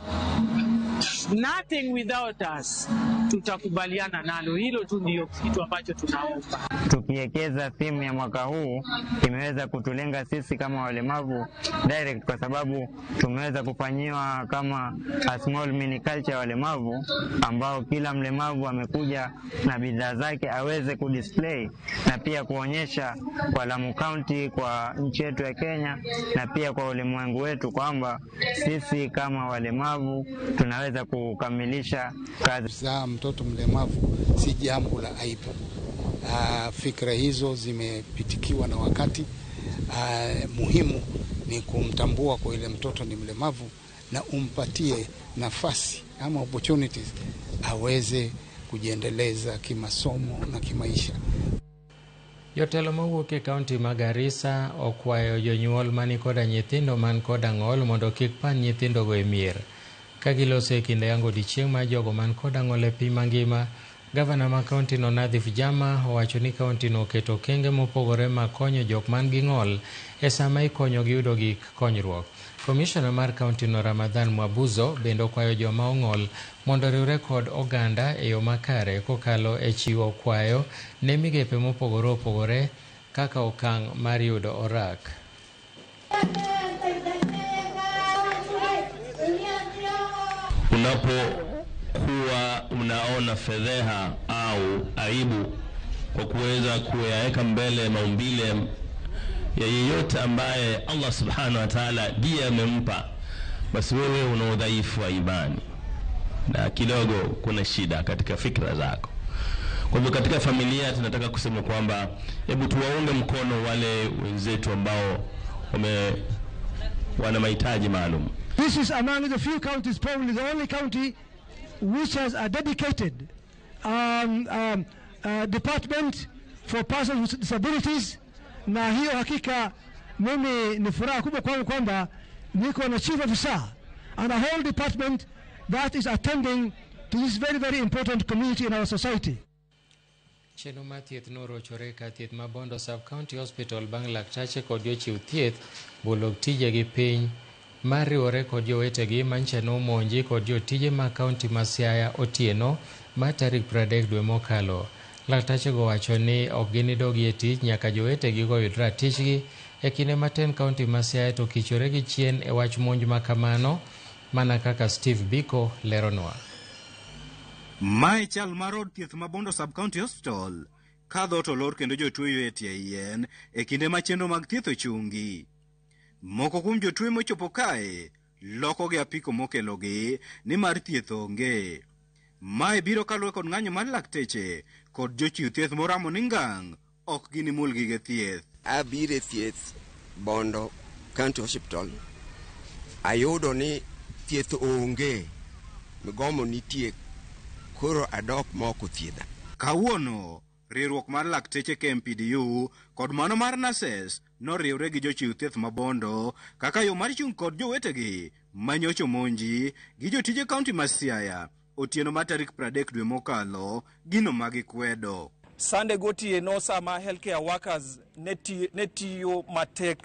Nothing without us, tutakubaliana nalo. Hilo tu ndio kitu ambacho tunaomba. Tukiwekeza theme ya mwaka huu imeweza kutulenga sisi kama walemavu direct, kwa sababu tumeweza kufanyiwa kama a small mini culture walemavu, ambao kila mlemavu amekuja na bidhaa zake aweze kudisplay na pia kuonyesha kwa Lamu County, kwa nchi yetu ya Kenya na pia kwa ulimwengu wetu kwamba sisi kama walemavu tunaweza kukamilisha kazi. Kuzaa mtoto mlemavu si jambo la aibu. Fikra hizo zimepitikiwa na wakati. Muhimu ni kumtambua kwa ile mtoto ni mlemavu na umpatie nafasi ama opportunities aweze kujiendeleza kimasomo na kimaisha. Jotelo mawuok e kaunti ma Garissa okwayo jonyuol mani koda nyithindo man koda ng'ol mondo kik pan nyithindogo e mier. Ka giloso e kinde yango odiechieng' mar jogo man koda ng'ol e piny mangima, gavana ma kauntino Nadhif Jama owacho ni kauntino oketo okenge mopogore mag konyo jok man gi ng'ol e sama ikonyogi yudo gik konyruok. Komishona mar kauntino Ramadhan Mwabuzo bende okwayo joma ong'ol mondo oriwre kod oganda e yo makare kokalo e chiwo kwayo ne migepe mopogore opogore kaka okang' mar yudo orak. Unapokuwa unaona fedheha au aibu kwa kuweza kuyaweka mbele maumbile ya yeyote ambaye Allah subhanahu wa ta'ala ndiye amempa, basi wewe una udhaifu wa imani na kidogo kuna shida katika fikra zako. Kwa hivyo katika familia tunataka kusema kwamba hebu tuwaunge mkono wale wenzetu ambao wana mahitaji maalum. This is among the few counties, probably the only county which has a dedicated department for persons with disabilities. Na hiyo hakika mimi ni furaha kubwa kwangu kwamba niko na chief officer and a whole department that is attending to this very, very important community in our society. Chenro mar thieth norochore ka thieth ma Bondo Sub-County Hospital bang' laktache kod jochiw thieth bolo tijegi piny mar riwore kod jowetegi manyicha nomonji kod jotije mag kaunti ma Siaya otieno mar tarik 30 dwe mokalo. Laktachego wacho ni ok ginidogi e tich nyaka jowetegigo yud ratichgi e kinde matin. Kaunti ma Siaya to kichore gi chien e wach monj ma kamano, mana kaka Steve Biko leronwa. Mae chal mar od thieth ma Bondo Sub-County Hospital ka dhoot olor kendo jotuo yweyo e tie yien e kinde ma chenro mag thieth ochungi. Moko kuom jotuo mochopo kae loko gi apiko mokelogi nimar thieth onge. Mae biro kaluwore kod ng'anyo mar lakteche kod jochiw thieth moramo ni ngang' ok ginimul gige thieth. Abiro e thieth Bondo County Hospital, ayudo ni thieth onge, migomo nitie, koro adok moko thiedha. Kawuono, riwruok mar lakteche KMPDU kod mano mar Nurses noriwre gi jochiw thieth ma Bondo kaka yo mar chung' kod jowetegi manyocha omonji gi jotije kaunti ma Siaya otieno mar tarik 30 dwe mokalo, gino ma gikwedo. Sunday gotieno sama healthcare workers ne tiyo matek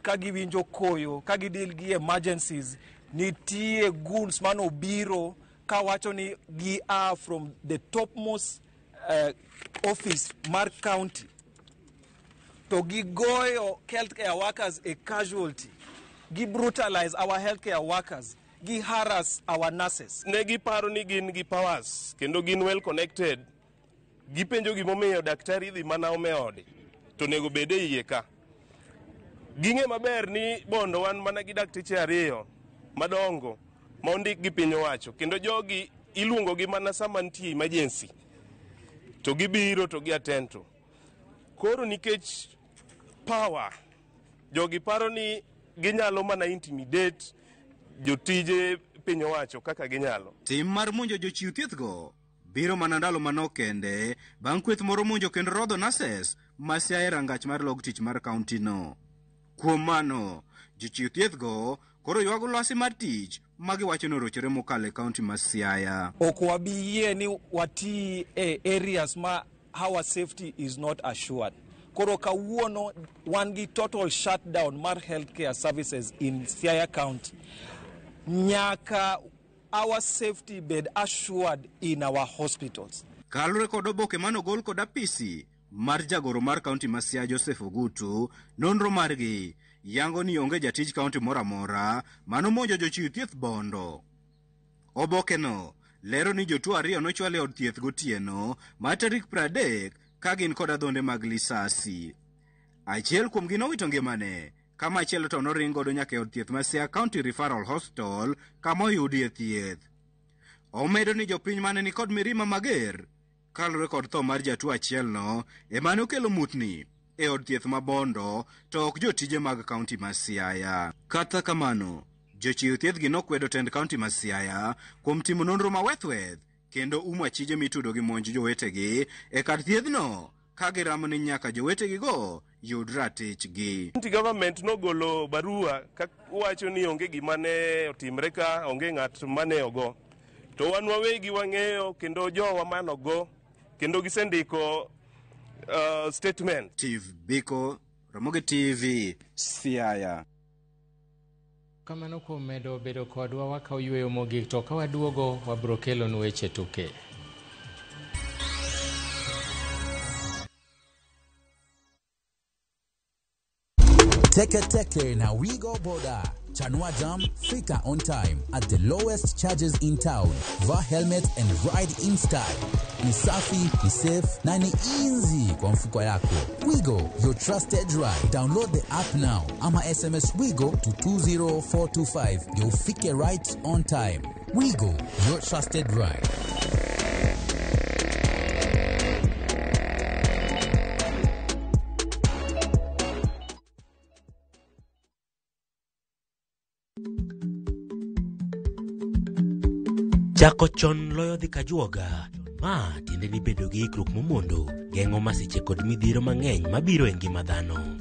ka giwinjo koyo, ka gidil gi emergencies, nitie goons manobiro kawacho ni gi are from the topmost office mar county to gigoyo healthcare workers a casualty, gi brutalize our healthcare workers, gi harass our nurses. Ne giparo ni gin gi powers kendo gin well connected. Gipenjo gimomiyo daktari dhi mana ome ode to onego bed e iye ka. Ging'e maber ni Bondo wan mana gi dakteche ariyo madongo ma ondik gi piny owacho, kendo jogi iluongo gi mana sama nitie emergency to gibiro to gi attend to. Koro nikech power, jogi paro ni ginyalo mana intimidate jotije piny owacho kaka ginyalo. Tim mar monjo jochiw thieth go biro mana ndalo manok kende bang' kweth moro monjo kendo rodho nurses ma Siaya e rangach mar log tich mar kaunti no. Kuom mano, jochiw thieth go koro ywago lwasi mar tich ma giwacho ni orochore mokalo e kaunti ma Siaya. Ok wabi yie ni wati e areas ma our safety is not assured. Koro kawuono wan gi total shutdown mar healthcare services in Siaya County. Nyaka our safety bed assured in our hospitals. Kaluwore kod oboke manogol kod apisi mar jagoro mar kaunti ma Siaya Joseph Ogutu, nonro margi yango ni onge jatij kaunti moro amora manomonjo jochiw thieth Bondo. Obokeno lero ni jotuo 2 nochwal e od thieth gotieno mar tarik 30 ka gin kod adhonde mag lisasi. Achiel kuomgi nowito ngimane, ka machielo to noring godo nyaka e od thieth ma Siaya County Referral Hospital kama oyudie thieth. Omedo ni jopiny mane ni kod mirima mager kaluwore kod tho mar jatuo achielno ema nokelo mutni e od thieth ma Bondo to ok jotije mag kaunti ma Siaya. Kata kamano, jochiw thieth gi nokwedo tend kaunti ma Siaya kuom timo nonro mawethweth kendo umo achije mitudo gi monj jowetegi e kar thiethno ka giramo ni nyaka jowetegigo yud ratichgi. County government nogolo barua ka wacho ni onge gima ne otimre ka, onge ng'at mane ogo. To wan wawegi wang'eyo kendo jowa manogo kendo gisendiko statement. Steve Biko, Ramogi TV, Siaya. Kamano kuom medo bedo kodwa wakaw yweyo mogik to ka waduogo wabiro kelonu weche tuke. Teke Teke na Wigo Boda. Chanua Jam, fika on time at the lowest charges in town. Vaa helmet and ride in style. Ni safi, ni safe na ni easy kwa mfuko yako. Wigo, your trusted ride. Download the app now ama SMS Wigo to 20425 ndio ufike right on time. Wigo, your trusted ride. Chako chon loyo dhi kajuoga. Ma tiende ni bedo gi ikruok momondo geng'o masiche kod midhiero mang'eny mabiro e ngima dhano.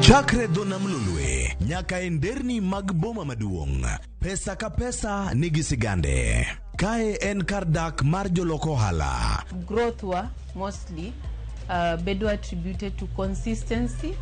Chakre dho nam Lolwe nyaka e nderni mag boma maduong', pesa ka pesa nigi sigande. Kae en kar dak mar jolok ohala. Growth wa mostly bedo attributed to consistency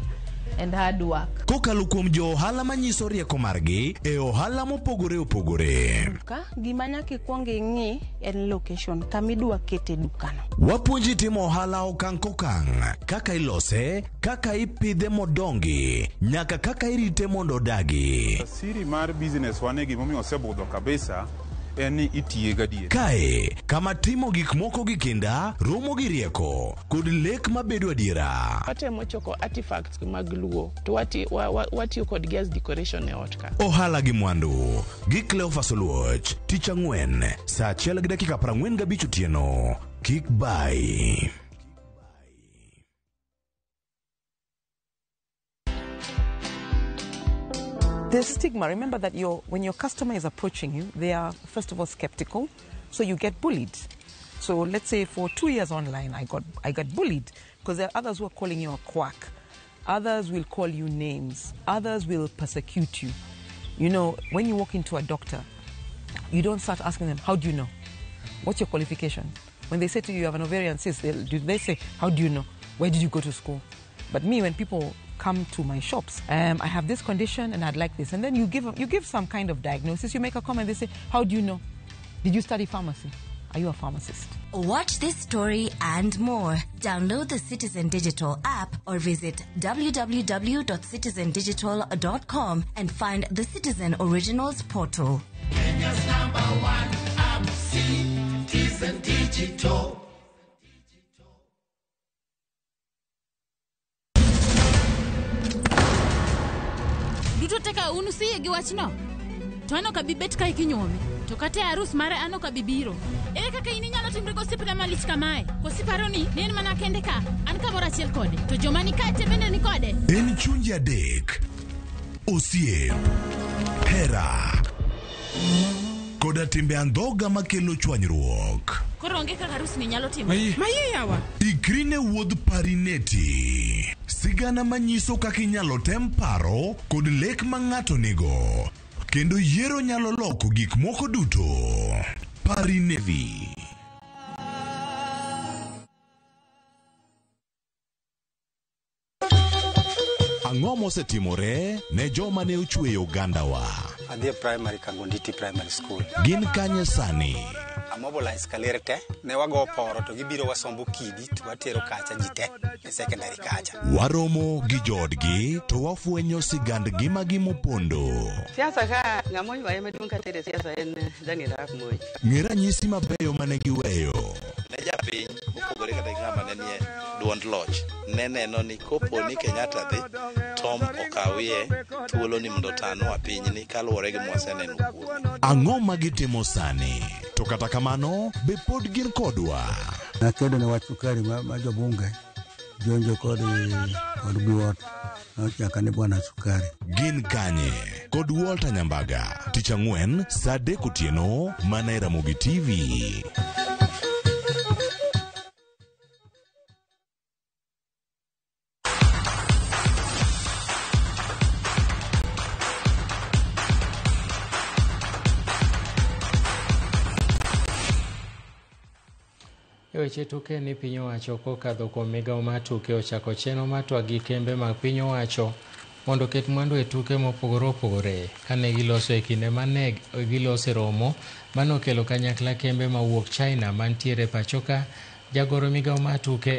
and hard work. Kokalo kuom jo ohala manyiso rieko margi e ohala mopogore opogore. Duka, gima nyaka ikwong ing'i en location kama idwa kete dukano. Wapuonji timo ohala okang' kokang', kaka ilose, kaka ipidhe modongi, nyaka kaka irite mondo odagi. Siri mar business wane gimomiyo osebudho kabisa en ni itiye gadier. Kae, kama timo gik moko gi kinda, romo gi rieko, kod lek mabedo adiera. Watemo choko artifacts mag Luo to watiyo kodgi as decoration e ot ka. Ohala gi mwandu gi Cleophas Oluoch, tich ang'wen, saa 1:45 otieno. Kik bai. There's stigma. Remember that when your customer is approaching you, they are, first of all, skeptical, so you get bullied. So let's say for 2 years online, I got bullied because there are others who are calling you a quack. Others will call you names. Others will persecute you. You know, when you walk into a doctor, you don't start asking them, how do you know? What's your qualification? When they say to you, you have an ovarian cyst, they say, how do you know? Where did you go to school? But me, when people come to my shops, I have this condition and I'd like this. And then you give some kind of diagnosis, you make a comment, they say, how do you know? Did you study pharmacy? Are you a pharmacist? Watch this story and more. Download the Citizen Digital app or visit www.citizendigital.com and find the Citizen Originals portal. Kenya's number one app, Citizen Digital. Duto teka unu siye gi wachno. To an ok abi bet ka ikinyuome. To kata e arus mare an ok abi biro. Ere kaka in inyalo timri gosiepna malich kamae? Koso iparo ni en mana kende ka, an kamoro achiel kode. To joma ni kae te bende ni kode. En chunje adek. Osiep, hera, koda timbe andhoga makelo chwanyruok. Koro onge kaka arus ni nyalo timore. Maye yawa. Ikri ne wuodh Parineti. Sigana manyiso kaka inyalo tem paro kod lek ma ng'ato nigo. Kendo yiero nyalo loko gik moko duto. Parinevi. Ang'o mosetimore ne joma ne ochweyo ogandawa? Adhi e primary Kangonditi Primary School. Gin kanye sani? Amobilize kaler te, ne wago poro to gibiro wasombo kidi to watero kacha ji te e secondary kacha. Waromo gi joodgi to wafwenyo sigand ngimagi mopondo. Siasa ka ng'ama oywaye maduong' katere siasa en Daniel Arap Moi. Ng'e ranyisi mabeyo mane giweyo. Ne japiny mopogore kata gi ng'ama ne nie duond loch ne neno ni kopo ni Kenyatta dhi Tom okawie thuolo ni mondo otanwa pinyni kaluwore gi mwaseneno kuome. Ang'o ma gitimo sani? To kata kamano, be pod gin kodwa? Nakedo ne wach sukari ma, ma jobunge jonjo kod kod Biwott nochaka ni bwana sukari. Gin kanye? Kod Walter Nyambaga, tich ang'wen saa adek otieno mana e Ramogi TV. E weche tuke ni piny owacho kokadho kuom migawo mar tuke ochako chenro mar twak gi kembe mag piny owacho mondo oket mwandu e tuke mopogore opogore. Kane giloso e kinde mane giloso e romo mane okelo kanyakla kembe mawuok China mantiere pachoka, jagoro migawo mar tuke